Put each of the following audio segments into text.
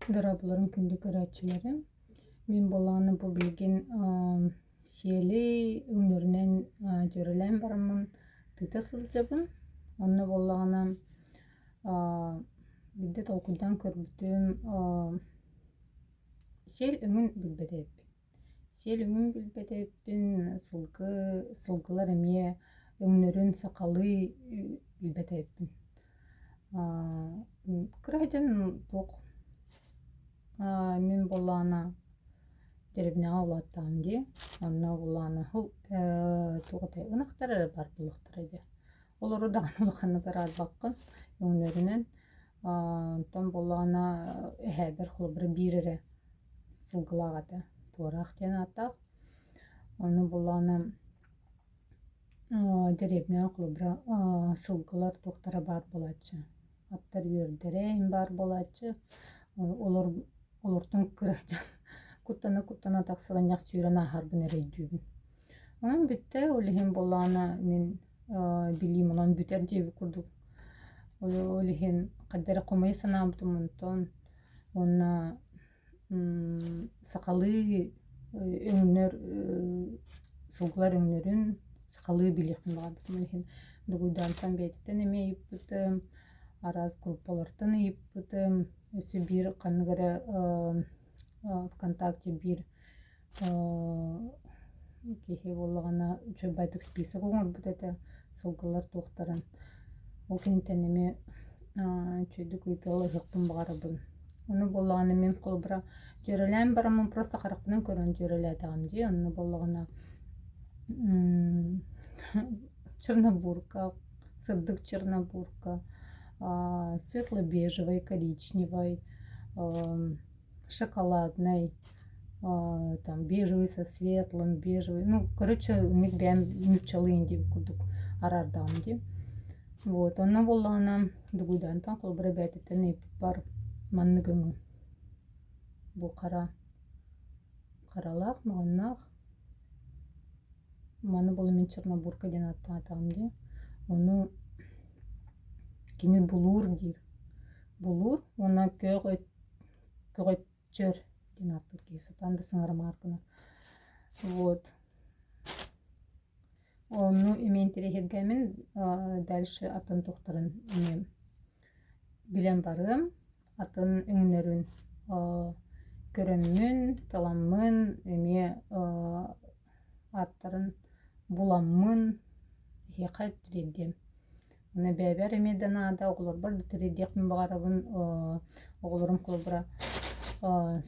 Дорооболорун күндү көрөөччүлэрим. Мин буоллаҕына бу билигин сиэли өҥнөрүнэн дьүөрэлээн бараммын тыыта сылдьабын. Онно буоллаҕына биирдэ толкуйдаан көрбүтүм сиэл өҥүн билбэт эбиппин. Сиэл өҥүн билбэт эбиппин, сылгы сылгылар эмиэ өҥнөрүн сахалыы билбэт эбиппин. Кыра сылдьан туох мин буоллаҕына дэриэбинэҕэ улааттаҕым дии, онно буоллаҕына туох этэй ынахтар эрэ баар буоллахтара дии. Олору даҕаны улаханнык араарбаккын өҥнөрүнэн. Онтон буоллаҕына эһээбэр холобура биир эрэ сылгылаах этэ, туораах диэн ааттаах. Ону буоллаҕына дэриэбинэҕэ холобура сылгылар туохтара баар буолааччы, аттар үөрдэрэ эҥин баар буолааччы. Олор олортон кыра дьон куттана-куттана тахсыгынньах сүүрэн ааһарбын эрэ өйдүүбүн. Онон бүттэ, ол иһин буоллаҕына мин билиим онон бүтэр диэбит курдук. Ол иһин хайда эрэ хомойо санаабытым онтон уонна сахалыы өҥнөр сылгылар өҥнөрүн сахалыы билиэхпин баҕарбытым. Ол иһин Дугуйдаантан бэйэтиттэн эмиэ ыйыппытым, араас группалартан ыйыппытым. Өссө биир ханнык эрэ ВКонтакте биир Киһи буоллаҕына үчүгэйдик список оҥорбут этэ сылгылар туохтарын. Ол кэнниттэн эмиэ үчүгэйдик ыйыталаһыахпын баҕарабын. Ону буоллаҕына мин холобура дьүөрэлээн бараммын просто харахпынан көрөн дьүөрэлээтэҕим дии. Онно буоллаҕына чернобурка, сырдык чернобурка, светло-бежевый, коричневый, шоколадный, там бежевый со светлым, бежевый. Ну, короче, инник бэйэм нууччалыы диэбит курдук араардаҕым дии. Вот, онно буоллаҕына Дугуйдаантан холобура бэйэтиттэн ыйыппыппар маннык өҥү бу хара харалаах, маҕаннаах маны буола мин чернобурка диэн ааттаатаҕым дии. Ону кини булуур диир. Булуур уонна күөх көҕөччөр диэн ааттыыр киһи сатаан да саҥарамаар гынар. Вот. Ону эмиэ интэриэһиргээмин дальше атын туохтарын эмиэ билэн барыам, атын өҥнөрүн көрөммүн, таламмын эмиэ ааттарын буламмын эһиэхэ тириэрдиэм. Уонна бэйэбэр эмиэ да наада, оҕолорбор да тириэрдиэхпин баҕарабын. Оҕолорум холобура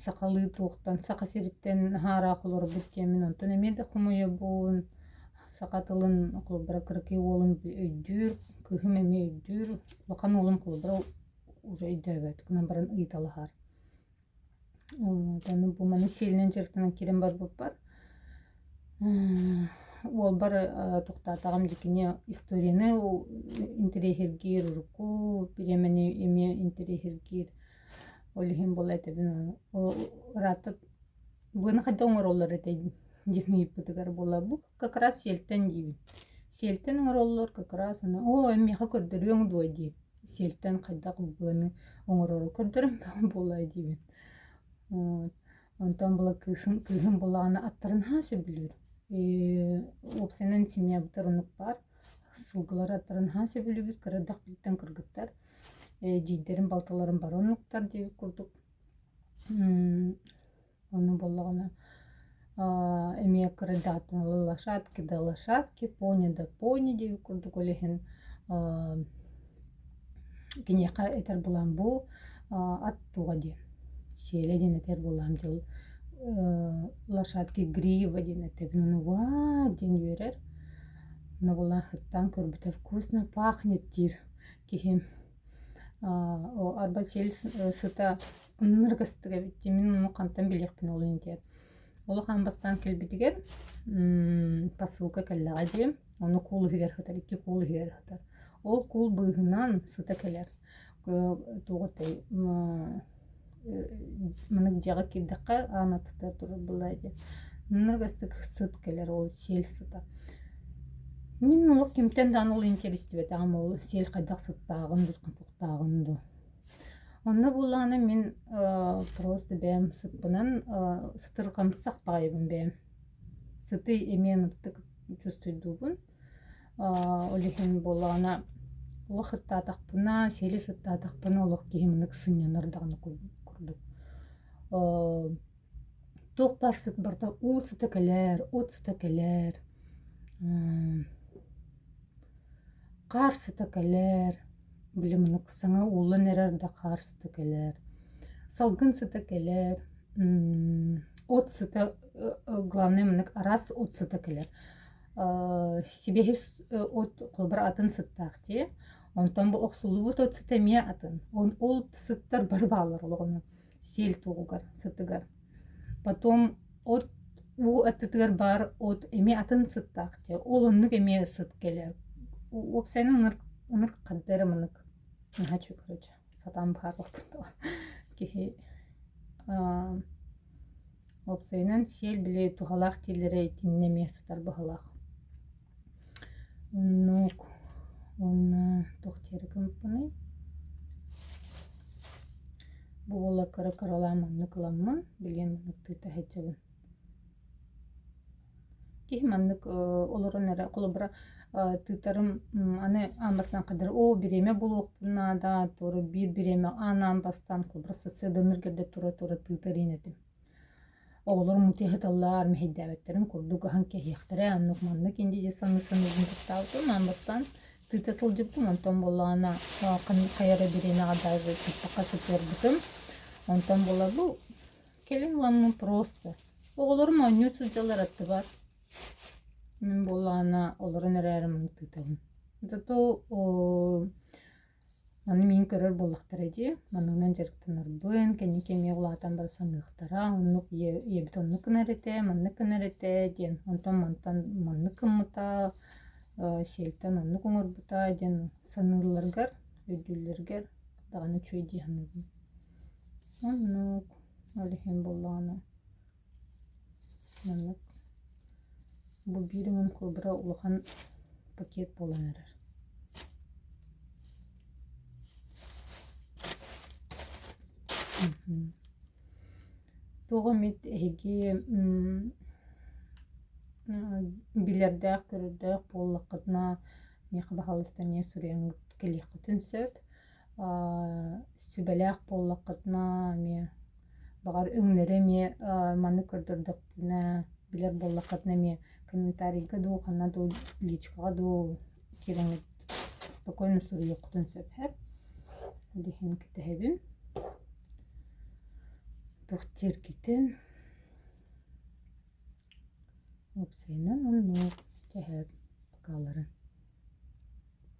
сахалыы туохтан Саха сириттэн наһаа олорбут диэммин онтон эмиэ да хомойобун. Саха тылын холобура кыракый уолум өйдүүр, кыыһым эмиэ өйдүүр, улахан уолум холобура уже өйдөөбөт гынан баран ыйыталаһар. Ону бу маны сиэлинэн дьарыктанан киирэн барбыппар уолбар тохтоотоҕум дии кини историяны интэриэһиргиир, урукку бириэмэни эмиэ интэриэһиргиир. Ол иһин буолла этэбин ыраатта быаны хайдах оҥороллор этэй диэн ыйыппытыгар буолла бу как раз сиэлтэн диибин. Сиэлтэн оҥороллор как раз аны оо эн миэхэ көрдөрүөҥ дуо диир. Сиэлтэн хайдах быаны оҥорору көрдөрөн буолаа диибин. Вот. Онтон була кыысым кыыһым буоллаҕына аттарын наһаа сөбүлүүр. Уопсайынан семьябытыгар оннук баар. Сылгылар аттарын наһаа сөбүлүүбүт. Кыра эрдэхпититтэн кыргыттар. Эдьиийдэрим, балтыларым бары оннуктар диэбит курдук. Ону буоллаҕына эмиэ кырдаатын лошадки да лошадки, пони да пони диэбит курдук ол иһин киниэхэ этэр буолан бу ат туоҕа диэн сиэлэ диэн этэр буолаам дьыл лошадки грива диэн этэбин ону ваа диэн үөрэр ону буолан сыттаан көрбүтэ вкусно пахнет диир киһим арба сиэл сыта Ынырык астык эбит дии, мин ону хантан билиэхпин ол иһин диэн. Улахан бастаан кэлбитигэр посылка кэллэҕэ дии, ону куул иһигэр сытар, икки куул иһигэр сытар. Ол куул быыһынан сыта кэлэр. Туох этэй маннык дьиэҕэ киирдэххэ аан аттыгар турар буоллаҕа дии. Ынырык астык сыт кэлэр ол сиэл сыта. Мин олох кимтэн даҕаны ол иһин кэбистибэтэҕим ол сиэл хайдах сыттааҕын, туохтааҕын дуу. Онно буоллаҕына мин просто бэйэм сыппынан сытырҕамсах баҕайыбын бэйэм. Сыты эмиэ ынырыктык чувствуйдуубун. Ол иһин буоллаҕына олох ыттаатахпына, сиэли сыттаатахпына олох киһи маннык сынньанар даҕаны курдук. Туох баар сыт барыта уу сыта кэлэр, от сыта кэлэр, хаар сыта кэлэр, били маннык саҥа ууллан эрэр да хаар сыта кэлэр, салгын сыта кэлэр, от сыта главное маннык араас от сыта кэлэр. Сибиэһэй от холобура атын сыттаах дии, онтон бу охсуллубут от сыта эмиэ атын. Ол сыттар бары бааллар олоҕунан сиэл туоҕугар, сытыгар. Потом от уу аттытыгар баар от эмиэ атын сыттаах дии. Ол оннук эмиэ сыт кэлэр. Уопсайынан ынырык ынырык ханта эрэ маннык наһаа үчүгэй короче сатаан быһаарбаппын киһи уопсайынан сиэл били туһалаах дииллэрэ итиннэ эмиэ сытар быһыылаах. Оннук уонна туох диэри гыммыппыный Бу буола кыра-кыралаан маннык ыламмын, билигин маннык тыыта сылдьабын. Киһи маннык олорон эрэ холобура тыытарым аны аан бастаан хайдах оо бириэмэ булуохпун наада туора биир бириэмэ аан-аан бастаан холобура сарсыарданыр кэрдэ тура-тура тыытар иин этим. Оҕолорум утуйа сыталлар, мэһэйдээбэттэрин курдук аһан кэһиэхтэрэ, оннук маннык инди дии саныы-саныыбын куттаабытым. Аан бастаан тыыта сылдьыбытым, онтон буоллаҕына ханнык хайа эрэ бириэмэҕэ даже сыттахха сытыарбытым. Онтон буолла бу кэлин ыламмын просто оҕолорум оонньуу сылдьаллар аттыбар. Мин буоллаҕына олорон эрээрим тыытабын. Зато Аны миигин көрөр буоллахтара дии, манныгынан дьарыктанарбын, кэнники эмиэ улаатан бара саныахтара, оннук ийэ ийэбит оннук гынар этэ, маннык гынар этэ диэн, онтон мантан маннык гыммыта, сиэлтэн оннук оҥорбута диэн саныылларыгар, өйдүүллэригэр даҕаны үчүгэй дии саныыбын. Оннук, ол иһин буоллаҕына Маннык бу биир өҥүн холобура улахан пакет буолан эрэр. Туох эмит эһиги билэрдээх, көрөрдөөх буоллаххытына миэхэ баһаалыста эмиэ суруйаҥҥыт кэлиэххитин сөп. Сүбэлээх буоллаххытына эмиэ баҕар өҥнөрү эмиэ маннык көрдөрдөхпүнэ билэр буоллаххытына эмиэ комментарийга дуу ханна дуу личкаҕа дуу киирэҥҥит спокойно суруйуоххутун сөп һэ ол иһин кэтэһэбин туох дииргитин уопсайынан оннук чэһэ бакааларын.